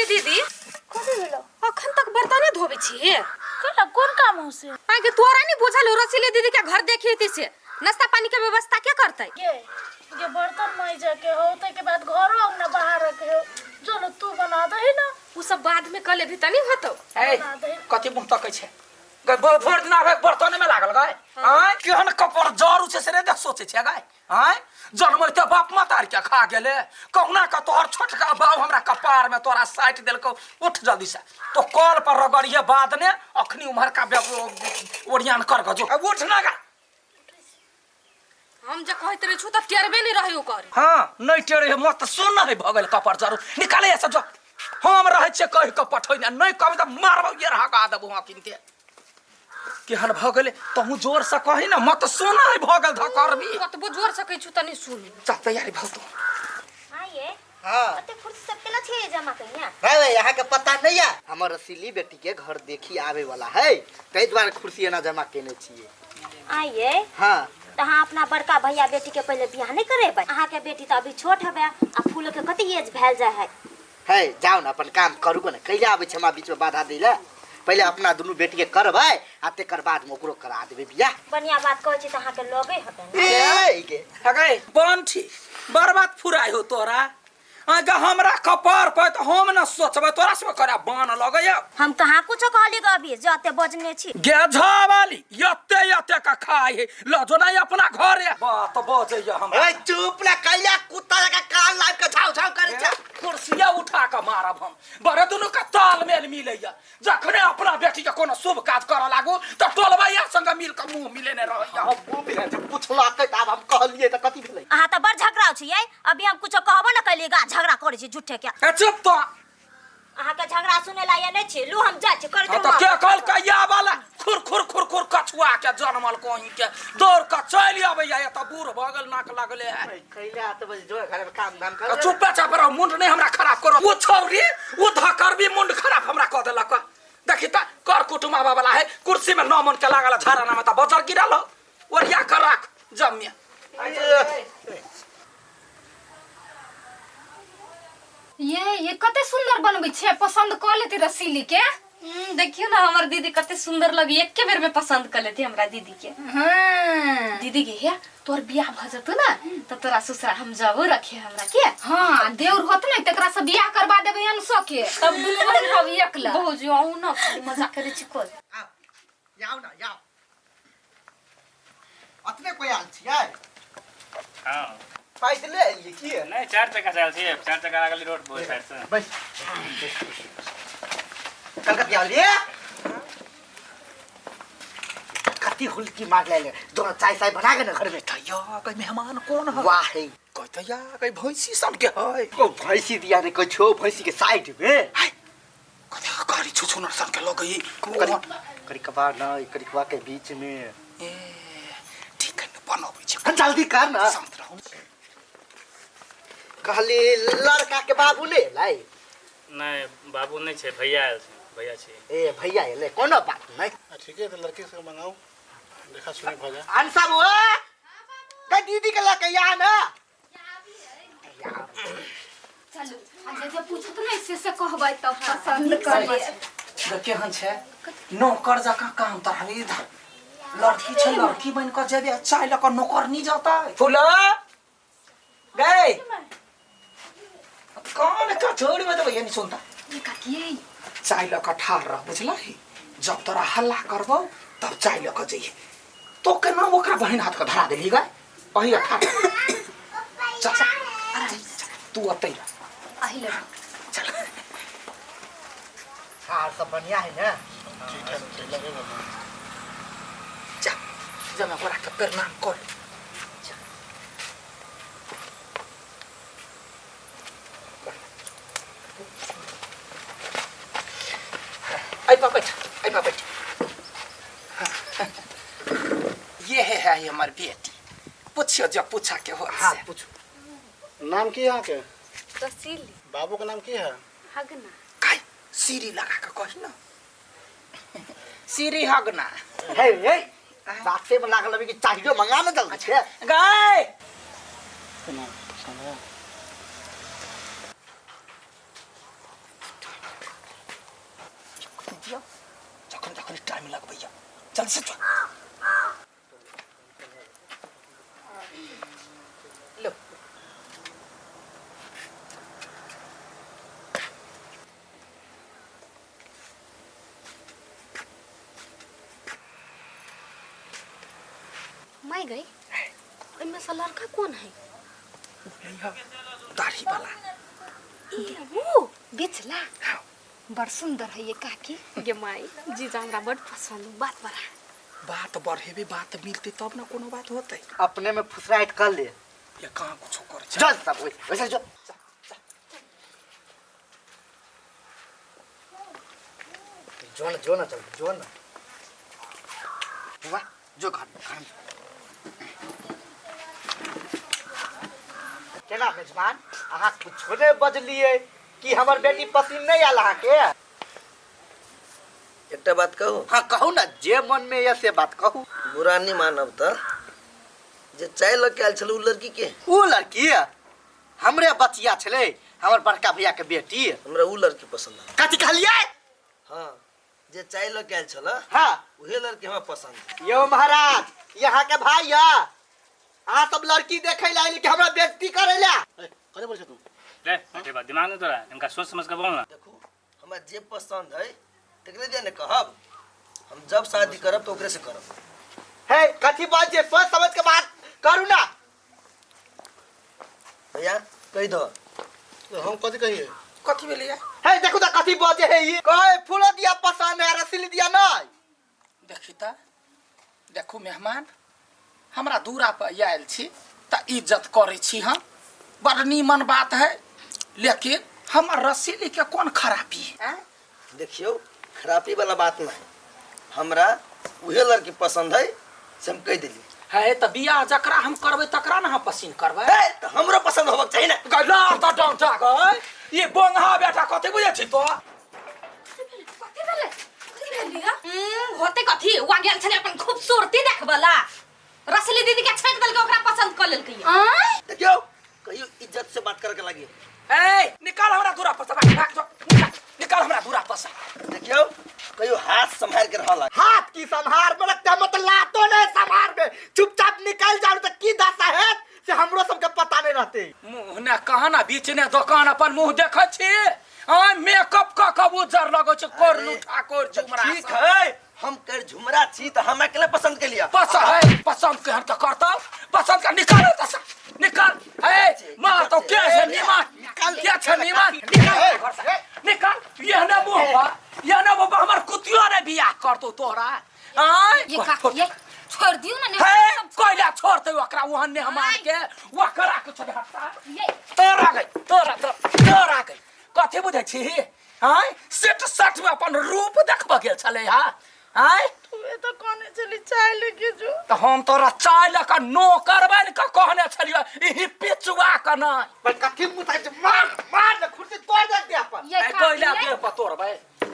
दीदी कथी भेलो अखन तक बर्तने धोबै छी केना कोन काम हो से आगे तोरा नहीं बुझल हो रसीले दीदी के घर देखी थी से नाश्ता पानी के व्यवस्था के करतै गे गे बर्तन माइजे के हो ताहिके बाद घरो अंगना बाहर के हो जो न तू बना दही ना उ सब बाद में कल भी तनी होतौ ए कथी मुँह तकै छै गै, भरि दिन आबे बर्तने में लागल गाय आँय केहन कपर जरू छै से रे देख सोचै छै गाय आँय जनमैते बाप मातार के खा गेले कहुना के तोहर छोटका बाउ हमरा कपार में तोरा साटि देलकौ उठ जल्दी से तो कल पर रगड़िए बाद ने अखनी उम्हर का ओरियान कर ग जो उठ ना गा हम जे कहैत रहे छु त टेरबे नहीं रहे ओकर हाँ नहीं टेरे है मत सुन नहीं भगल कपर जरू निकाले ऐसा जो हम रहै छियै कहि कऽ पठै नहि नहि कहबै तऽ मारबौ ये रहा देबौ हँ किनके केहन भऽ गेलै तहूँ जोरसँ कही ने मत सुन नहीं भऽ गेल धकरबी कतबो जोर सकै छु तनी सुन चल तैयारी भऽ तू हाँ ये हाँ कते कुर्सी सब केला छियै जमा कहिया भाई भाई अहाँके पता नहीं है हमर रसीली बेटी के घर देखी आवे वाला है ताहि दुआरे कुर्सी एना जमा केने छियै आइए हाँ तऽ अहाँ अपना बड़का भैया बेटी के पहिले बियाह नहीं करेबै अहाँ के बेटी तऽ अभी छोट हवे आ फूल के कते एज भेल जाय है है जाओ ना अपन काम करू ने कैला आबै छै हमरा बीच में बाधा दै लए पहिले अपना दुनू बेटी के करबै आ तेकर बाद में ओकरो करा देबै बियाह बढ़िया बात कहै छी तऽ अहाँ के लगे होतै ने ए, के अगे बंठी बर्बाद फुराइ हो तोरा अगे हमरा कपार पर तऽ हम न सोचबै तोरा सब करा बान लगैया हम कहाँ कुछो कहली गो अभी जे अते बजने छी गेझा वाली यते यते का खाइ है ल जो नहीं अपना घरे बात बजैया हमरा ए चुप ना कैला कुत्ता जकाँ कान लाबि के झाउ झाउ करै छै कुर्सिया उठा के मारब हम बड़े दुनू के तालमेल मिलैया जखने अपना बेटी के कोनो शुभ काज करऽ लागू तऽ टोलबैया संगे मिल के मुंह मिलेने रहैया हम मुँह मिले छै पुछलकै तऽ आब हम कहलियै तऽ कथी भेलै अहाँ तऽ बड़ झगड़ाउ छियै अभी हम कुछो कहबो न कैलियै गा झगड़ा करै छी झूठे के ए चुप तो अहाँ के झगड़ा सुने ला ये नहीं छी लू हम जाइ छी कर हाँ तो के कहल कहिया वाला खुर खुर खुर खुर कछुआ के जनमल कहीं के दौड़ के चलि अबैया एतऽ बूढ़ भऽ गेल नाक लगले है कैला तऽ बस जो घर में काम धाम कर चुपे चाप रहो मुंड नहीं हमरा खराब करो वो छौरी वो धकरबी मुंड खराब हमरा कऽ देलक देखी तऽ कर कुटुम आबऽ वाला है कुर्सी में नौ मन के लागल झाड़ा में तऽ बजर गिरल हो ओरिया कर राख जम्य ये कते सुंदर बनबै छै पसंद कऽ लेती रसीली के देखियो ना हमर दीदी कते सुंदर लगी एके बेर में पसंद कर लेती हमरा दीदी के हाँ दीदी के हे तोर बियाह भ जतो ना त तोरा ससुरा हम जबो रखे हमरा के हाँ देउर होत ने तकरा से बियाह करवा देबै अनसो के तब दुनू बहिन रहब एकला भौजी आऊ ना खाली मजाक करे छी कोल आओ जाओ ना जाओ अतने कोई आयल छियै हाँ पैदले एलियै की नहीं चार चक्का से आयल छियै चार चक्का लागल रोड पर साइड से बैस कलकतिया आलिए कति हुलकी मार ले दोनों चाय साय बना के ना घर में या कहीं मेहमान कौन है वाह है कहते या कहीं भैंसी सन के है को भैंसी दिया ने कोई छो भैंसी के साइड में हाय कहते गाड़ी छुछुनर सन के लगई करी करी कबार ना करी कबार के बीच में ए ठीक है बनबै छी जल्दी कर ना शांत रहू कहली लड़का के बाबू ने लाई नहीं बाबू नहीं छै भैया आयल छै भैया छै ए भैया एले कोनो बात नहीं ठीक है तो लड़की से मंगाओ देखा सुनी भऽ जाए अनसा बुआ का दीदी के लड़का यहाँ ना चलू आ जे जे पूछत ने से से कहबै तब पसंद कर देख केहन छै नौकर जकाँ काम तऽ हमी लड़की छै लड़की बनि कऽ जेबे चाय लऽ कऽ नौकर नहीं जाता फूला गए कौन का छोड़ में तो भैया नहीं सुनता ये काकी चाय लऽ कऽ ठाढ़ रह बुझलही जब तोरा हल्ला करबौ तब चाय लऽ कऽ जइहे तो केना ओकरा बहिन हाथ के धरा देली गाय अही ठाढ़ चल चल तू अतै रह अही ले चल हार सब बढ़िया है ना ठीक ठाक छै लगे बढ़िया जा जमा ओकरा के प्रणाम कर आई पा बैठ आई पा बैठ ये है, है हमार बेटी पूछियो जब पूछा के हो हाँ पूछो नाम की है अहाँके रसीली बाबू के नाम की है हगना काय सीरी लगा के कही ना सीरी हगना हे हे बाते में लागल अभी कि चाहिए मंगा ना जल्दी से गाय नाम पसंद है दियौ। जखन जखन टाइम लगबैया जल्दी से जो। लो। माय गई, ओहिमे से लड़का कौन है? दाढ़ी वाला। ई वो बेचला। बड़ सुंदर है ये काकी। गे माई, जीजा हमरा बड़ पसंद। बात बड़ा बात बढ़ेबे, बात मिलते तब ना कोनो बात होते। अपने में फुसराइट कर ले। ये कहाँ कुछ कर चल सब वैसे जो जो ना, जो ना, चल जो ना, वाह जो घर घर केना मेजबान अहाँ कुछो नहीं बजलिए कि हमर बेटी पसीन नहीं आयल अहाँ के? एकटा बात कहू? हाँ कहू ना, जे मन में यह से बात कहू। बुरा नहीं मानब त जे चाय लऽ के आयल छल उ लड़की के। उ लड़की हमरे बचिया छलै, हमर बड़का भैया के बेटी। हमरा उ लड़की पसंद आयल। कथी कहलिए? हाँ, जे चाय लऽ के आयल छल। हाँ, उहे लड़की हमरा पसंद। यो महाराज, यहाँ के भाई या अहाँ सब लड़की देखे ला आयल कि हमरा बेइज्जती करे ला? कथी बोलै तू? रे अरे बा दिमाग नहीं तोरा, इनका सोच समझ के बोल ना। देखू हमरा जे पसंद है तकरे दे ने कहब, हम जब शादी करब तो ओकरे से करब। हे कथी बात जे सोच समझ के बात करू ना। भैया कहि दो। हम कथी कहिए? कथी भेलैया? हे देखू त कथी बाजे है ई। कहे फूलो दिया पसंद है, रसीली दिया नहीं। देखी त, देखू मेहमान, हमरा दूरा पर आयल छी त इज्जत करै छी हम, बड़ नीमन बात है, लेकिन हमर रसीली के कोन खराबी है? देखियो खराबी वाला बात नहीं, हमरा उहे लड़की पसंद है से हम कहि देली। है त बियाह जकरा हम करबै तकरा ना हम पसीन करबै। है त हमरो पसंद होबक चाही ना। गला त डंटा गए, ये बोंगा बेटा कथी बुझै छी तो? कथी भेलै? कथी भेलै? होते कथी, वा गेल छलै अपन खूबसूरती देखबला, रसली दीदी के छेक देलकै, ओकरा पसंद क लेलकै। आँय देखियो कहियो इज्जत से बात करे के लागी। ए निकाल हमरा दूरा पर से, भाग जो, निकाल, निकाल हमरा दूरा पर से। देखियो कहियो हाथ संभाल के रहला। हाथ की संभार में रखता मतलब लातो नहीं संभार में, चुपचाप निकल जाओ तो की दशा है से हमरो सबके पता नहीं रहते। मुंह ने कहा ना बीच ने दुकान अपन मुंह देखै छी, आ मेकअप क क उजर लगै छै करलू ठाकुर झुमरा। ठीक है, हम कर झुमरा छी त हम अकेले पसंद के लिया। पसंद है, पसंद के हम त करतौ, पसंद का निकाल त निकाल। ए मां तो के है नीमा, निकाल के छै नीमा, निकाल घर से निकाल। ये ना मुंह, ये ना बाबा हमर कुतियो ने बियाह करतौ तोरा। आय ये काकी ये छोड़ दियो ना। हे कोइला छोड़तै ओकरा ओहन ने हमान के, ओकरा के छोड़ हटता। ये तोरा गई, तोरा तोरा गई कथी बुझै छी? आय सेट सट में अपन रूप देखब गेल छलै। हां आय तू तो कहने छली चाय लेके जो। त हम तोरा चाय लऽ कऽ नोकर बनि कऽ कहने छलियौ, इही पिचुआ कऽ नहि। पर कथी मुताइ छै, मार मार ने खुर्सी तोड़ दे दे अपन। ये ए, कोइला काकी देह पर तोड़बै।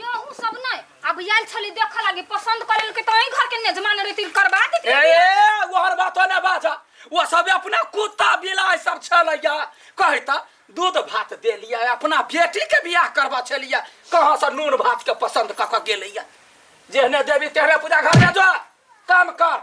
ये उ सब नहीं, अब आयल छली देख लागी पसंद कर लेलकै त एहि घर के नेजमान रीति करबा देती। ए ए ओहर बात ने बाजा, ओ सब अपना कुत्ता बिलाइ सब छलैया, कहै त दूध भात देलियै, अपना बेटी के बियाह करबा छलियै, कहाँ से नून भात के पसंद कऽ कऽ गेलैया। जेहने देवी तेहने पूजा घर में जो काम कर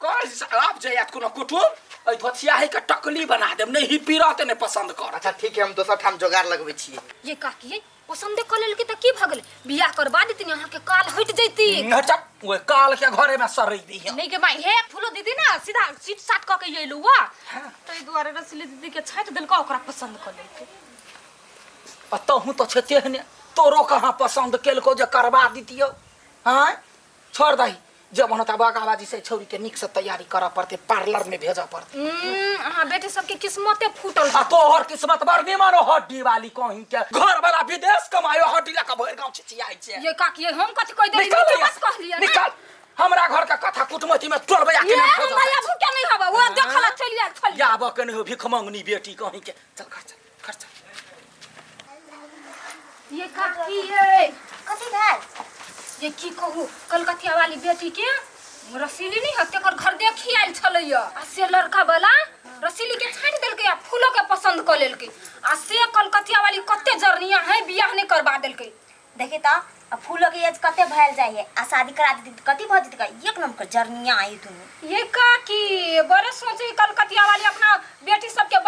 कर। आब जायत कोनो कुटुम एहि धोथियाही के टकली बना देब, नहीं ही पीरत नहीं पसंद कर। अच्छा ठीक है, हम दोसर ठाम जोगाड़ लगबै छियै। ये काकी ये पसंदे कर लेलकै त की भ गेलै, बियाह करबा देती अहाँ के काल हटि जैती। हट ओए काल के घरे में सरै दी। नहीं के माई, हे फूलो दीदी ना सीधा सीट साट क के अइलू वा, तै दुआरे रसली दीदी के छाटि देलकै, ओकरा पसंद क लेलकै। आ तहु तो छै तेहने, तोरो कहाँ पसंद केलको जे करबा दितियौ? हाँ छोड़ दही, जब होता बागाबाजी से छौरी के निक से तैयारी करऽ पड़तै, पार्लर में भेजऽ पड़तै। अहाँ बेटी सबके किस्मते फूटल। आ तोहर किस्मत बड़ निमन, हड्डी वाली कहीं के घर वाला विदेश कमायो, हड्डी लऽ कऽ भरि गाँव छिछियाइ छै। ये काकी ये हम कथी कहि देली? निकाल नीके यहाँ बात कहलियै ना। निकाल हमरा घर के कथा कुटमैती में तोड़बै आ ये केना हमरा खोजऽ या भूखे नहीं हबे, वो देखला चलि आयल छल। याबऽ के नहीं हो भिख मंगनी बेटी कहीं के। चल घर चल, घर चल। ये काकी ये कथी भेल? ये की कहू, कलकतिया वाली बेटी के रसीली नहीं है तेकर घर देखी आयल छलैया, आ से लड़का वाला रसीली के छाटि देलकै आ फूलो के पसंद क लेलकै, आ से कलकतिया वाली कते जरनिया है बियाह नहीं करबा देलकै। देखी त आ फूलो के एज कते भयल जाइ है आ शादी करा देती त कथी भऽ जेतै एक नंबर के जरनिया आई दुनू। ये काकी बड़े सोचे कलकतिया वाली अपना बेटी सबके